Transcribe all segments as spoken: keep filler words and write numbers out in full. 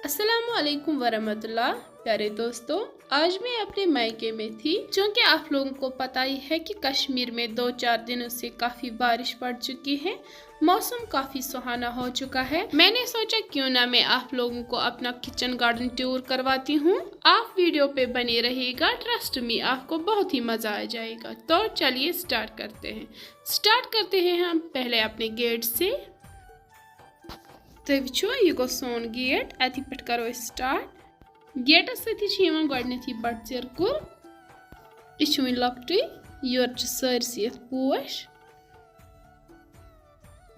السلام علیکم ورحمۃ اللہ۔ پیارے دوستو، آج میں اپنے مائکے میں تھی۔ چونکہ آپ لوگوں کو پتہ ہی ہے کہ کشمیر میں دو چار دنوں سے کافی بارش پڑ چکی ہے، موسم کافی سہانا ہو چکا ہے۔ میں نے سوچا کیوں نہ میں آپ لوگوں کو اپنا کچن گارڈن ٹور کرواتی ہوں۔ آپ ویڈیو پہ بنے رہیے گا، ٹرسٹ می، آپ کو بہت ہی مزہ آ جائے گا۔ تو چلیے اسٹارٹ کرتے ہیں۔ اسٹارٹ کرتے ہیں ہم پہلے اپنے گیٹ سے۔ تُہۍ وٕچھِو، یہِ گوٚو سون گیٹ۔ اَتی پٮ۪ٹھ کَرو أسۍ سٹارٹ۔ گیٹَس سۭتی چھِ یِوان گۄڈٕنیتھٕے بَٹہٕ ژیرٕ کُل۔ یہِ چھُ وٕنہِ لۄکٹُے۔ یورٕ چھِ سٲرسٕے یَتھ پوش۔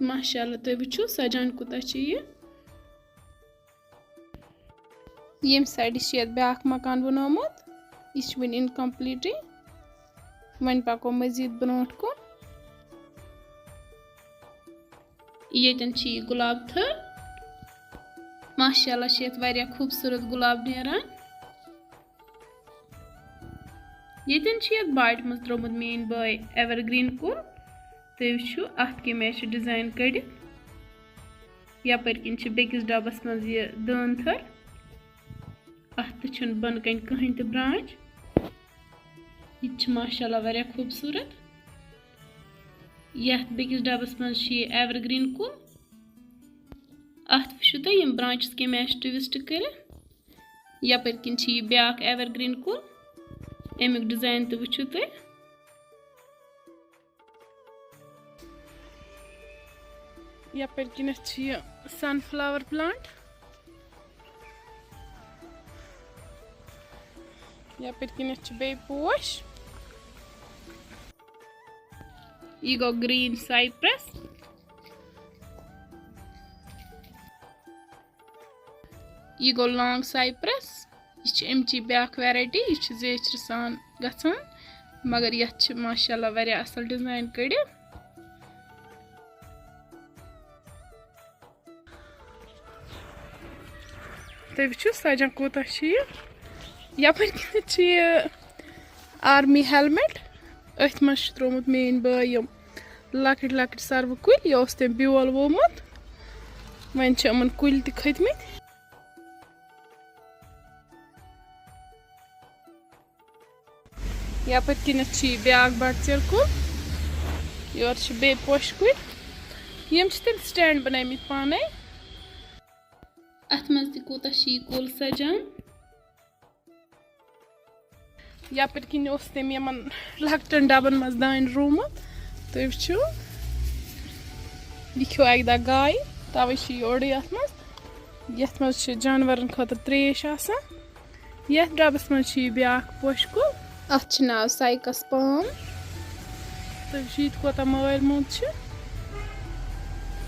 ماشاء اللہ، تُہۍ وٕچھِو، سَجان کوٗتاہ چھُ یہِ۔ ییٚمہِ سایڈٕ چھِ یَتھ بیٛاکھ مکان بَنومُت۔ یہِ چھُ وٕنہِ اِنکَمپلیٖٹٕے۔ وۄنۍ پَکو مٔزیٖد برٛونٛٹھ کُن۔ ییٚتٮ۪ن چھِ یہِ گۄلاب تھٔر۔ ماشاء اللہ، چھِ یَتھ واریاہ خوٗبصوٗرت گۄلاب نیران۔ ییٚتٮ۪ن چھِ یَتھ باٹہِ منٛز ترٛوومُت میٛٲنۍ بٲے ایور گرٛیٖن کُل۔ تُہۍ وٕچھِو، اَتھ کَمہِ آیہِ چھِ ڈِزاین کٔڑِتھ۔ یَپٲرۍ کِنۍ چھِ بیٚکِس ڈَبَس منٛز یہِ دٲن تھٔر۔ اَتھ تہِ چھُنہٕ بۄنہٕ کَنہِ کٕہٕنۍ تہِ برٛانٛچ۔ یہِ تہِ چھِ ماشاء اللہ واریاہ خوٗبصوٗرت۔ یَتھ بیٚکِس ڈَبَس منٛز چھِ یہِ ایور گرٛیٖن کُل۔ اَتھ وٕچھِو تُہۍ، یِم برٛانٛچِز کَمہِ آیہِ چھِ ٹوِسٹ کٔرِتھ۔ یَپٲرۍ کِنۍ چھِ یہِ بیٛاکھ ایور گرٛیٖن کُل۔ اَمیُک ڈِزاین تہِ وٕچھِو تُہۍ۔ یَپٲرۍ کِنٮ۪تھ چھِ یہِ سَن فٕلاوَر پٕلانٛٹ۔ یَپٲرۍ کِنٮ۪تھ چھِ بیٚیہِ پوش۔ یہِ گوٚو گرٛیٖن سایپرَس۔ یہِ گوٚو لانٛگ سایپرَس۔ یہِ چھِ اَمچی بیٛاکھ ویرایٹی۔ یہِ چھِ زیچھرِ سان گژھان، مگر یَتھ چھِ ماشاء اللہ واریاہ اَصٕل ڈِزاین کٔڑِتھ۔ تُہۍ وٕچھِو، سَجان کوٗتاہ چھُ یہِ۔ یَپٲرۍ کِنۍ چھِ یہِ آرمی ہیلمٹ۔ أتھۍ منٛز چھُ ترٛوومُت میٛٲنۍ بٲے یِم لۄکٕٹۍ لۄکٕٹۍ سروٕ کُلۍ۔ یہِ اوس تٔمۍ بیول وومُت، وۄنۍ چھِ یِمَن کُلۍ تہِ کھٔتۍ مٕتۍ۔ یَپٲرۍ کِنٮ۪تھ چھُ یہِ بیٛاکھ بَٹہٕ ژیرٕ کُل۔ یورٕ چھِ بیٚیہِ پوشہِ کُلۍ۔ یِم چھِ تٔمۍ سٹینڈ بَنٲومٕتۍ پانَے۔ اَتھ منٛز تہِ کوٗتاہ چھِ یہِ کُل سَجان۔ یَپٲرۍ کِنۍ اوس تٔمۍ یِمَن لۄکٹٮ۪ن ڈَبَن منٛز دانہِ روومُت۔ تُہۍ وٕچھِو، یہِ کھیوٚو اَکہِ دۄہ گایہِ، تَوَے چھِ یہِ اورٕ یَتھ منٛز۔ یَتھ منٛز چھِ جانوَرَن خٲطرٕ ترٛیش آسان۔ یَتھ ڈَبَس منٛز چھُ یہِ بیٛاکھ پوشہِ کُل۔ اَتھ چھُ ناو سایکَس پام۔ تُہۍ وٕچھِو، یہِ تہِ کوٗتاہ مٲلۍ موٚنٛد چھُ۔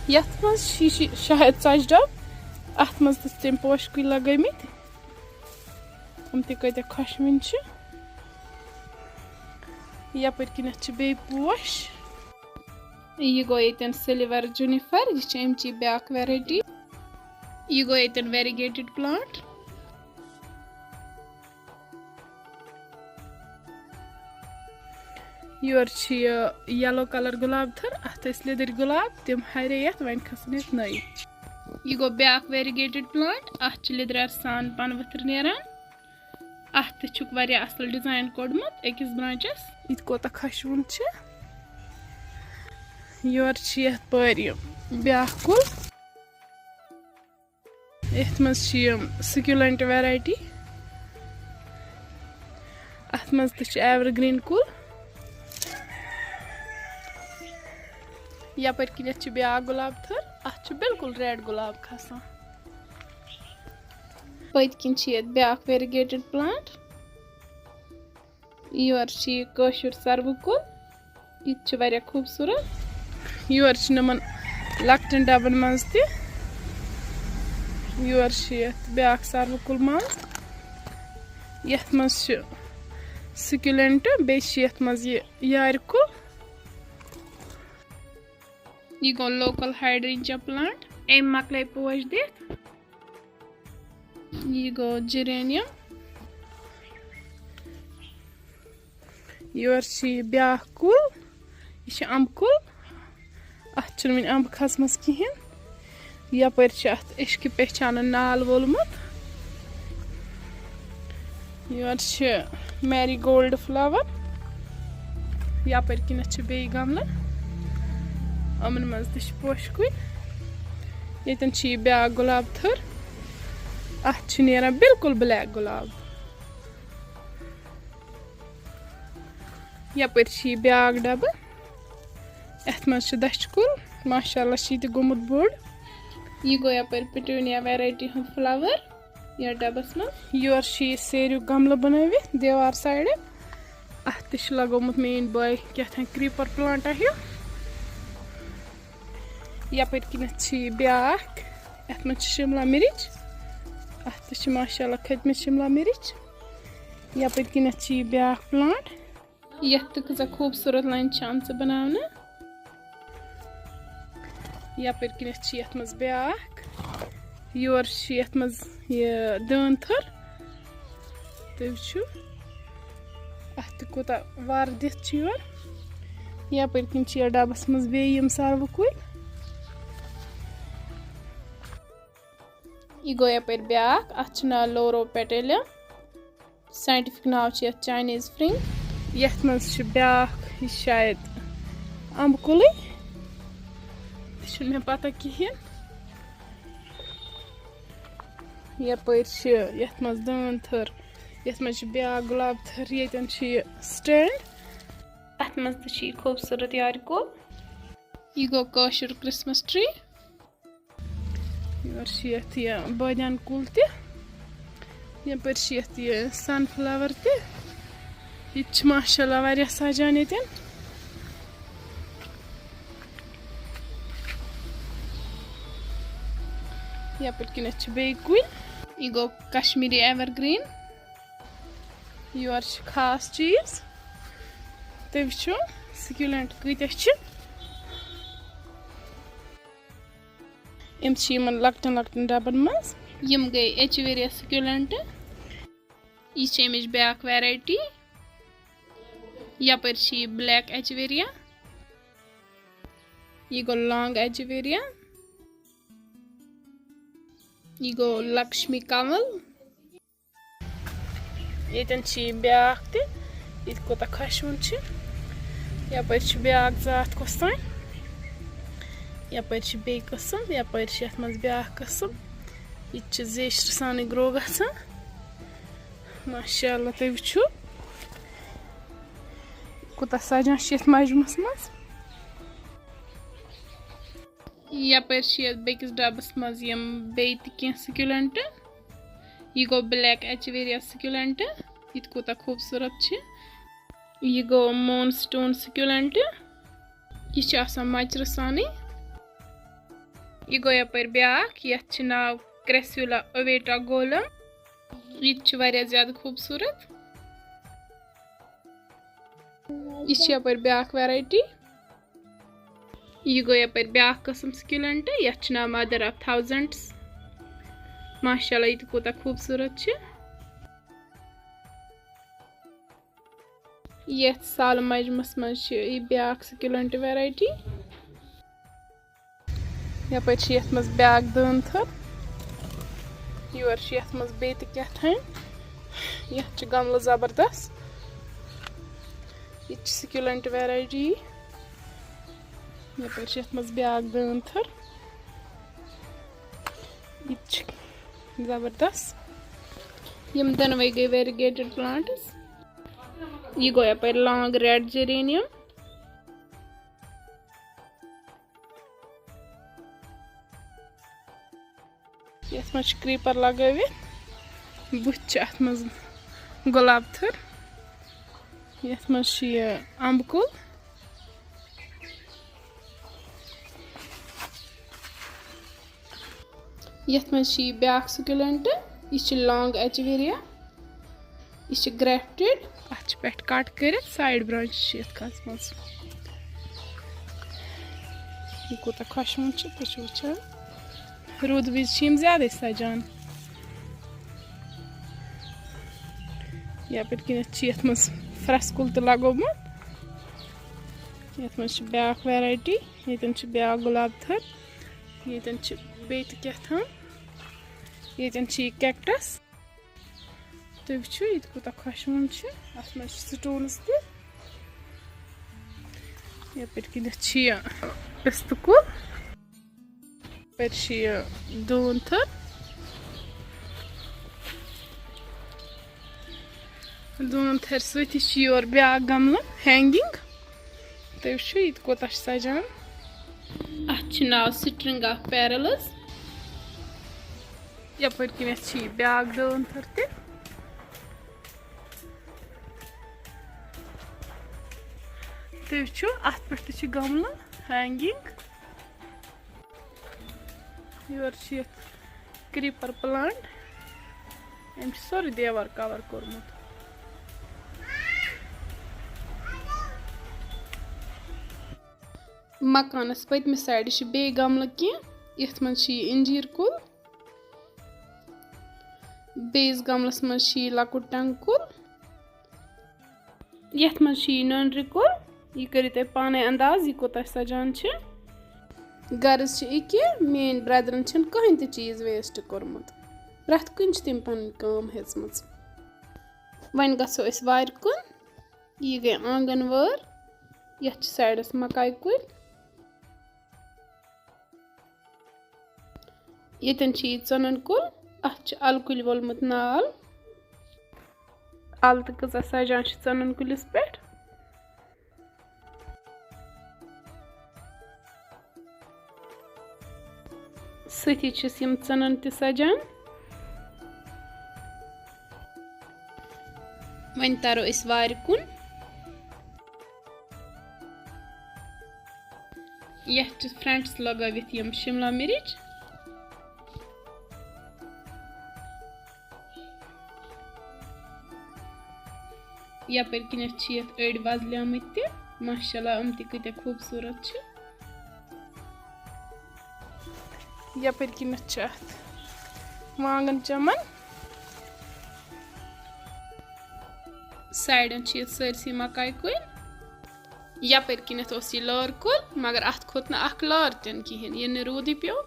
یَتھ منٛز چھِ، یہِ چھِ شاید ژۄچہِ ڈَبہٕ۔ اَتھ منٛز تہِ چھِ تٔمۍ پوشہِ کُلۍ لَگٲومٕتۍ۔ یِم تہِ کۭتیٛاہ خۄشوٕنۍ چھِ۔ یَپٲرۍ کِنٮ۪تھ چھِ بیٚیہِ پوش۔ یہِ گوٚو ییٚتٮ۪ن سِلوَر جُنِفَر، یہِ چھِ اَمچی بیٛاکھ ویرایٹی۔ یہِ گوٚو ییٚتٮ۪ن ویریگیٹِڈ پٕلانٛٹ۔ یورٕ چھِ یہِ یَلو کَلَر گۄلاب تھٔر، اَتھ ٲسۍ لیٚدٕرۍ گۄلاب، تِم ہَرے یَتھ، وۄنۍ کھَسَن یَتھ نٔوۍ۔ یہِ گوٚو بیٛاکھ ویریگیٹِڈ پٕلانٛٹ، اَتھ چھِ لیٚدرِ سان پَنہٕ ؤتھٕر نیران۔ اَتھ تہِ چھُکھ واریاہ اَصٕل ڈِزاین کوٚڑمُت أکِس برٛانٛچَس۔ یہِ تہِ کوٗتاہ خۄشوُن چھِ۔ یورٕ چھِ یَتھ پٲرۍ یہِ بیٛاکھ کُل۔ یَتھ منٛز چھِ یِم سکیولنٹ ویرایٹی۔ اَتھ منٛز تہِ چھِ ایور گرٛیٖن کُل۔ یَپٲرۍ کِنٮ۪تھ چھِ بیٛاکھ گۄلاب تھٔر۔ اَتھ چھُ بالکل ریڈ گۄلاب کھسان۔ پٔتۍ کِنۍ چھِ یَتھ بیٛاکھ ویریگیٹِڈ پٕلانٛٹ۔ یورٕ چھِ یہِ کٲشُر سروٕ کُل۔ یہِ تہِ چھُ واریاہ خوٗبصوٗرت۔ یورٕ چھِ یِمَن لۄکٹٮ۪ن ڈَبَن منٛز تہِ۔ یورٕ چھِ یَتھ بیٛاکھ سروٕ کُل منٛز۔ یَتھ منٛز چھِ سکیولنٹ، بیٚیہِ چھِ یَتھ منٛز یہِ یارِ کُل۔ یہِ گوٚو لوکل ہایڈرینجیا پلانٹ، أمۍ مۄکلٲے پوش دِتھ۔ یہِ گوٚو جیرینیم۔ یورٕ چھِ یہِ بیٛاکھ کُل، یہِ چھِ اَمبہٕ کُل۔ اَتھ چھُنہٕ وُنہِ اَمبہٕ کھژمَژ کِہیٖنۍ۔ یَپٲرۍ چھِ اَتھ عشقِ پہچانُن نال وولمُت۔ یورٕ چھِ marigold flower، یَپٲرۍ کِنٮ۪تھ چھِ بیٚیہِ گملہٕ، یِمَن منٛز تہِ چھِ پوشہِ کُلۍ۔ ییٚتٮ۪ن چھِ یہِ بیٛاکھ گۄلاب تھٔر، اَتھ چھِ نیران بالکل black گۄلاب۔ یَپٲرۍ چھِ یہِ بیٛاکھ ڈَبہٕ، یَتھ منٛز چھُ دَچھِ کُل، ماشاء اللہ چھُ یہِ تہِ گوٚمُت بوٚڑ۔ یہِ گوٚو یَپٲرۍ petunia variety ہُنٛد flower یَتھ ڈَبَس منٛز۔ یورٕ چھُ یہِ سیریُک گملہٕ بَنٲوِتھ دیوار سایڈٕ، اَتھ تہِ چھُ لَگومُت میٛٲنۍ بٲے کیٛاہ تام creeper plant ہیوٗ۔ یَپٲرۍ کِنٮ۪تھ چھِ یہِ بیٛاکھ، یَتھ منٛز چھِ شِملا مِرِچ، اَتھ تہِ چھِ ماشاء اللہ کھٔتمٕتۍ شِملا مِرِچ۔ یَپٲرۍ کِنٮ۪تھ چھِ یہِ بیٛاکھ plant۔ یَتھ تہِ کۭژاہ خوٗبصوٗرت line چھِ آمژٕ بَناونہٕ۔ یَپٲرۍ کِنٮ۪تھ چھِ یَتھ منٛز بیٛاکھ، یورٕ چھِ یَتھ منٛز یہِ دٲن تھٔر۔ تُہۍ وٕچھِو، اَتھ تہِ کوٗتاہ وَر دِتھ چھُ یورٕ۔ یَپٲرۍ کِنۍ چھِ یَتھ ڈَبَس منٛز بیٚیہِ یِم سَروٕ کُلۍ۔ یہِ گوٚو یَپٲرۍ بیٛاکھ، اَتھ چھُ ناو Loropetalum، scientific ناو چھُ یَتھ Chinese fring۔ یَتھ منٛز چھِ بیٛاکھ، یہِ شاید اَمبہٕ کُلٕے، یہِ چھُنہٕ مےٚ پَتہ کِہیٖنۍ۔ یَپٲرۍ چھِ یَتھ منٛز دٲن تھٔر، یَتھ منٛز چھِ بیٛاکھ گۄلاب تھٔر، ییٚتٮ۪ن چھُ یہِ stand۔ اَتھ منٛز تہِ چھُ یہِ خوٗبصوٗرت یارِ کُل۔ یہِ گوٚو کٲشُر Christmas tree۔ یورٕ چھِ یَتھ یہِ بٲدیان کُل تہِ، یَپٲرۍ چھِ یَتھ یہِ sunflower تہِ۔ یہِ تہِ چھِ ماشاء اللہ واریاہ سَجان ییٚتٮ۪ن۔ یَپٲرۍ کِنٮ۪تھ چھِ بیٚیہِ کُلۍ۔ یہِ گوٚو Kashmiri evergreen۔ یورٕ چھِ خاص چیٖز۔ تُہۍ وٕچھِو succulent کۭتیٛاہ چھِ۔ یِم چھِ یِمَن لۄکٹٮ۪ن لۄکٹٮ۪ن ڈَبَن منٛز۔ یِم گٔے Echeveria succulent۔ یہِ چھِ اَمِچ بیٛاکھ variety۔ یَپٲرۍ چھِ یہِ black Echeveria۔ یہِ گوٚو long Echeveria۔ یہِ گوٚو Lakshmi کنول۔ ییٚتٮ۪ن چھِ یہِ بیٛاکھ تہِ، یہِ تہِ کوٗتاہ خۄشوُن چھِ۔ یَپٲرۍ چھِ بیٛاکھ زاتھ کۄس تام، یَپٲرۍ چھِ بیٚیہِ قٕسٕم، یَپٲرۍ چھِ یَتھ منٛز بیٛاکھ قٕسٕم۔ یہِ تہِ چھِ زیچھرٕ سانٕے grow گژھان۔ ماشاء اللہ، تُہۍ وٕچھِو، کوٗتاہ سَجان چھِ یَتھ مَجمَس منٛز۔ یَپٲرۍ چھِ یَتھ بیٚکِس ڈَبَس منٛز یِم بیٚیہِ تہِ کینٛہہ succulent۔ یہِ گوٚو black Echeveria succulent، یہِ تہِ کوٗتاہ خوٗبصوٗرت چھِ۔ یہِ گوٚو moonstone succulent، یہِ چھِ آسان مَچرٕ سانٕے۔ یہِ گوٚو یَپٲرۍ بیٛاکھ، یَتھ چھِ ناو Crassula ovata golum، یہِ تہِ چھُ واریاہ زیادٕ خوٗبصوٗرت۔ یہِ چھِ یَپٲرۍ بیٛاکھ variety۔ یہِ گوٚو یَپٲرۍ بیٛاکھ قٕسٕم succulent، یَتھ چھُ ناو mother of thousands۔ ماشاء اللہ، یہِ تہِ کوٗتاہ خوٗبصوٗرت چھِ۔ یَتھ سالہٕ مَجمَس منٛز چھِ یہِ بیٛاکھ succulent variety۔ یَپٲرۍ چھِ یَتھ منٛز بیٛاکھ دٲن تھٔر۔ یورٕ چھِ یَتھ منٛز بیٚیہِ تہِ کیٛاہ تام۔ یَتھ چھِ گملہٕ زبردست۔ یہِ تہِ چھِ succulent variety۔ یَپٲرۍ چھِ یَتھ منٛز بیٛاکھ دٲن تھٔر۔ یہِ تہِ چھِ زبردست۔ یِم دۄنوَے گٔے variegated plants۔ یہِ گوٚو یَپٲرۍ long red geranium۔ یَتھ منٛز چھِ creeper لَگٲوِتھ۔ بٕتھِ چھِ اَتھ منٛز گۄلاب تھٔر۔ یَتھ منٛز چھُ یہِ اَمبہٕ کُل۔ یَتھ منٛز چھِ یہِ بیٛاکھ succulent، یہِ چھِ long Echeveria۔ یہِ چھِ grafted، اَتھ چھِ پٮ۪ٹھ cut کٔرِتھ، side branch چھِ یَتھ کَس منٛز۔ یہِ کوٗتاہ خۄشوُن چھُ، تُہۍ چھِو وٕچھان۔ روٗدٕ وِزِ چھِ یِم زیادَے سَجان۔ یَپٲرۍ کِنٮ۪تھ چھِ یَتھ منٛز پھرٛٮ۪س کُل تہِ لَگومُت۔ یَتھ منٛز چھِ بیٛاکھ variety، ییٚتٮ۪ن چھِ بیٛاکھ گۄلاب تھٔر، ییٚتٮ۪ن چھِ بیٚیہِ تہِ کیٛاہ تھام، ییٚتٮ۪ن چھِ یہِ cactus۔ تُہۍ وٕچھِو، یہِ تہِ کوٗتاہ خۄشوُن چھُ۔ اَتھ منٛز چھِ stones تہِ۔ یَپٲرۍ کِنٮ۪تھ چھِ یہِ پِستہٕ کُل۔ یَپٲرۍ چھِ یہِ ڈوٗن تھٔر۔ ڈوٗن تھٔرِ سۭتی چھِ یورٕ بیٛاکھ گملہٕ hanging۔ تُہۍ وٕچھِو، یہِ تہِ کوٗتاہ چھُ سَجان۔ اَتھ چھِ ناو string of pearls۔ یَپٲرۍ کِنٮ۪تھ چھِ یہِ بیٛاکھ ڈوٗن تھٔر تہِ۔ تُہۍ وٕچھِو، اَتھ پٮ۪ٹھ تہِ چھِ گملہٕ hanging۔ یورٕ چھِ یَتھ creeper plant۔ أمۍ چھُ سورُے دیوار cover کوٚرمُت۔ مکانَس پٔتمہِ sideٕ چھِ بیٚیہِ گملہٕ کینٛہہ۔ یَتھ منٛز چھِ یہِ اِنجیٖر کُل۔ بیٚیِس گملَس منٛز چھِ یہِ لۄکُٹ ٹنٛگہٕ کُل۔ یَتھ منٛز چھِ یہِ نٔنٛڈرِ کُل۔ یہِ کٔرِو تُہۍ پانَے انداز، یہِ کوٗتاہ سَجان چھِ۔ غرض چھِ یہِ کہِ میٛٲنۍ brotherن چھِنہٕ کٕہٕنۍ تہِ چیٖز waste کوٚرمُت۔ پرٛٮ۪تھ کُنہِ چھِ تٔمۍ پنٕنۍ کٲم ہیٚژمٕژ۔ وۄنۍ گژھو أسۍ وارِ کُن۔ یہِ گٔے آنٛگن وٲر۔ یَتھ چھِ sideس مکایہِ کُلۍ۔ ییٚتٮ۪ن چھِ یہِ ژٕنَن کُل۔ اَتھ چھِ اَلہٕ کُلۍ وولمُت نال۔ اَلہٕ تہِ کۭژاہ سَجان چھِ ژٕنَن کُلِس پٮ۪ٹھ۔ سۭتی چھِس یِم ژٕنَن تہِ سَجان۔ وۄنۍ تَرو أسۍ وارِ کُن۔ یَتھ چھِ frontsس لَگٲوِتھ یِم شِملا مِرِچ۔ یَپٲرۍ کِنٮ۪تھ چھِ یَتھ أڑۍ وۄزلیمٕتۍ تہِ۔ ماشاءاللہ، یِم تہِ کۭتیٛاہ خوٗبصوٗرت چھِ۔ یَپٲرۍ کِنٮ۪تھ چھِ اَتھ وانٛگَن چَمَن۔ sideن چھِ یَتھ سٲرسٕے مَکایہِ کُلۍ۔ یَپٲرۍ کِنٮ۪تھ اوس یہِ لٲر کُل، مگر اَتھ کھوٚت نہٕ اَکھ لٲر تہِ نہٕ کِہیٖنۍ، ییٚلہِ نہٕ روٗدٕے پیوٚو۔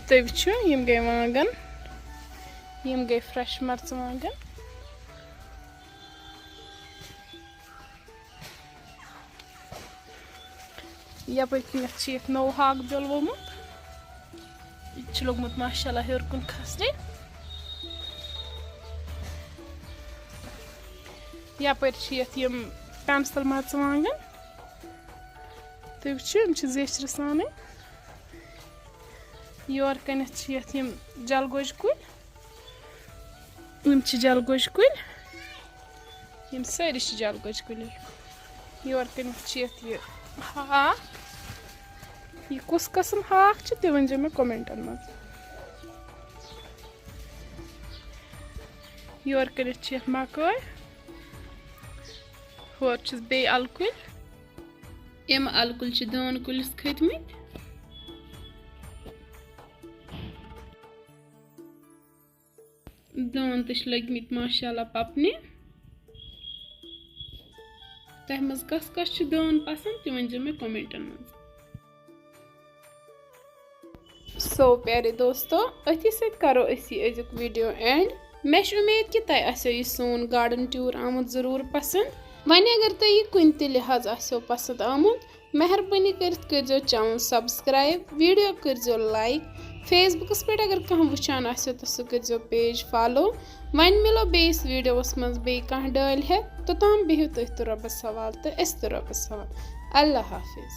تُہۍ وٕچھِو، یِم گٔے وانٛگَن، یِم گٔے fresh مَرژٕوانٛگَن۔ یَپٲرۍ کِنٮ۪تھ چھِ یَتھ نوٚو ہاکھ بیول ووٚمُت۔ یہِ تہِ چھُ لوٚگمُت ماشاءاللہ ہیوٚر کُن کھسنہِ۔ یَپٲرۍ چھِ یَتھ یِم pencil مَرژٕوانٛگَن۔ تُہۍ وٕچھِو، یِم چھِ زیچھرِ سانٕے۔ یورٕ کَنٮ۪تھ چھِ یَتھ یِم جلگوجہِ کُلۍ۔ یِم چھِ جلگوجہِ کُلۍ۔ یِم سٲری چھِ جلگوجہِ کُلی۔ یورٕ کَنٮ۪تھ چھِ یَتھ یہِ ہاکھ۔ یہِ کُس قٕسٕم ہاکھ چھُ، تہِ ؤنۍزیو مےٚ commentن منٛز۔ یورٕ کَنٮ۪تھ چھِ یَتھ مَکٲے۔ ہورٕ چھِس بیٚیہِ اَلہٕ کُلۍ۔ یِم اَلہٕ کُلۍ چھِ دٲن کُلِس کھٔتۍ مٕتۍ۔ دٲن تہِ چھِ لٔگۍ مٕتۍ ماشاءاللہ پَپنہِ۔ تۄہہِ منٛز کَس کَس چھِ دٲن پَسنٛد، تہِ ؤنۍزیو مےٚ commentن منٛز۔ So پیارے دوستو، أتھی سۭتۍ کَرو أسۍ یہِ أزیُک video end۔ مےٚ چھِ اُمید کہِ تۄہہِ آسیو یہِ سون garden tour آمُت ضروٗر پَسنٛد۔ وۄنۍ اگر تۄہہِ یہِ کُنہِ تہِ لحاظ آسیو پَسنٛد آمُت، مہربٲنی کٔرِتھ کٔرۍزیو channel subscribe، video کٔرۍزیو like، Facebookس پٮ۪ٹھ اگر کانٛہہ وٕچھان آسیو تہٕ سُہ کٔرۍزیو page follow۔ وۄنۍ مِلو بیٚیِس videoس منٛز بیٚیہِ کانٛہہ ڈٲلۍ ہٮ۪تھ۔ توٚتام بِہِو تُہۍ تہٕ رۄبَس حوالہٕ تہٕ أسۍ تہٕ رۄبَس حوالہٕ۔ اللہ حافظ۔